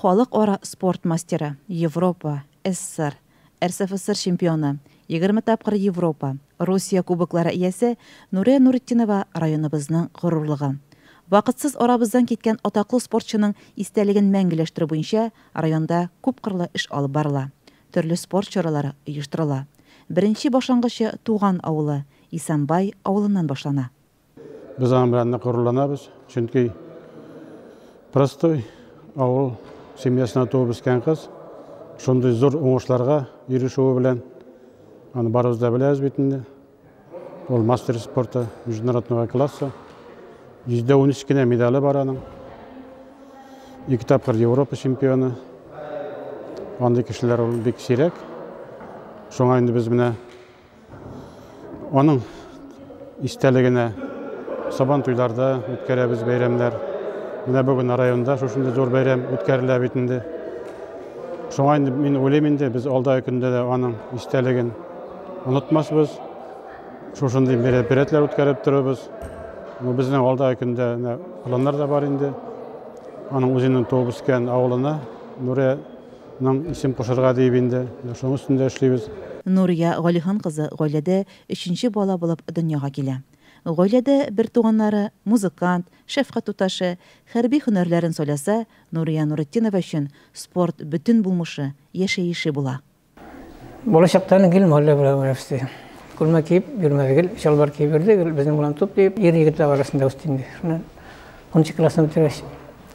Халыкара спорт мастеры, Европа, СССР, РСФСР чемпионы, 20 тапкыр Европа, Русия кубоклары иясе Нурия Нуретдинова районыбызның горурлыгы. Вакытсыз арабыздан киткән атаклы спортчының истәлеген мәңгеләштерү буенча районда күпкырлы эш алып барыла. Төрле спорт чаралары оештырыла. Беренче башлангычы туган авылы, Исәнбай авылыннан башлана. Без аның белән нык горурланабыз, чөнки простой авыл семьясына туып үскән кыз шундый зур уңышларга ирешүе белән аны барыбыз да беләбез бит инде. Ул мастер спорта международного класса. 113 кенә медале бар аның. Ике тапкыр Европа чемпионы. Андый кешеләр ул бик сирәк. Шуңа инде без менә аның истәлегенә Сабан туйларда үткәрәбез бәйрәмнәр. Менә бүген районда шушындый зур бәйрәм үткәрелә бит инде. Шуңа инде мин уйлыйм инде, без алдагы көндә дә аның истәлеген онытмасбыз. Шушындый мероприятиеләр үткәреп торырбыз. Безнең алдагы көндә планнар да бар инде. Аның үзенең туып үскән авылына Нурия ның исем кушырга диеп инде, шуның өстендә эшлибез. Нурия Галихан кызы гаиләдә өченче бала булып дөньяга килә. Гаиләдә бертуганнары музыкант, шәфкать туташы, хәрби һөнәрләрен сайласа, Нурия Нуретдинова өчен спорт бөтен булмышы, яшәеше була. Балачактан гел мулла була нәфсе. Күлмәк киеп йөрмәде, гел чалбар киеп йөрде, гел безнең белән туп диеп, ир егетләр арасында үсте инде. Шуннан 10 классны бетергәч,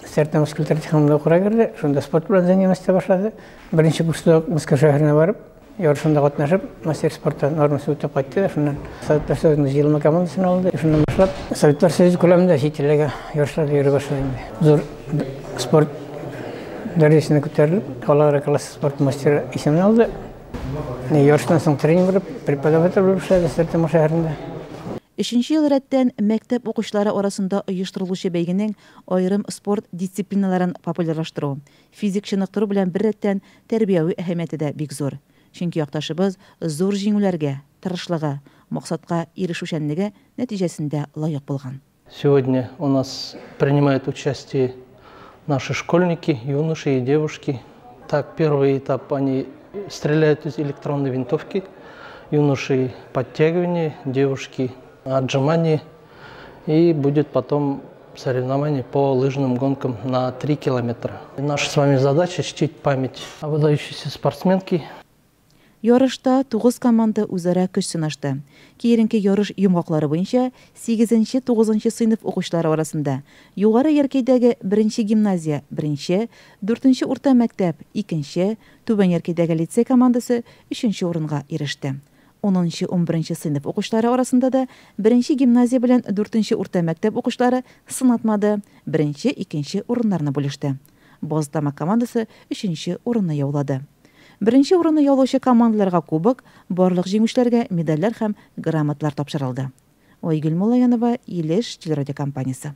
Стәрлетамак культура техникумында укырга керде, шунда спорт белән заниматься башлады. Беренче курста ук Мәскәү шәһәренә барып, ярышында катнашып, мастер спорта нормасын үтеп кайтты да, шуннан Советлар Союзының җыелма командасына алынды. Шуннан башлап Советлар Союзы күләмендә чит илләргә ярышларда йөри башлады инде. Зур спорт дәрәҗәсенә күтәрелеп, халыкара класс спорт мастеры исемен алды. Ярыштан соң тренер булып, преподаватель булып эшләде Стәрлетамак шәһәрендә. Өченче ел рәттән мәктәп укучылары арасында оештырылучы бәйгенең аерым спорт дисциплиналарын популярлаштыру, физик чыныктыру белән беррәттән тәрбияви әһәмияте дә бик зур. Чөнки якташыбыз зур җиңүләргә, тырышлыгы, максатка ирешүчәнлеге нәтиҗәсендә лаек булган. Сегодня у нас принимают участие наши школьники, юноши и девушки. Так, первый этап они стреляют из электронной винтовки, юноши подтягивание, девушки отжимание. И будет потом соревнование по лыжным гонкам на 3 километра. И наша с вами задача чтить память о выдающейся спортсменке. Ярышта 9 команда үзара көч сынашты. Киеренке ярыш йомгаклары буенча 8-9 сыйныф укучылары арасында Югары Яркәйдәге беренче гимназия беренче, 4 урта мәктәп икенче, Түбән Яркәйдәге лицей командасы өченче урынга иреште. 10-11 сыйныф укучылары арасында да беренче гимназия белән 4 урта мәктәп укучылары сынатмады, беренче, икенче урыннарны бүлеште. Бозтамак командасы өченче урынны яулады. Беренче урынны яулаучы командаларга кубок, барлык җиңүчеләргә медальләр һәм грамоталар тапшырылды. Айгөл Муллаянова, Илеш телерадиокомпаниясе.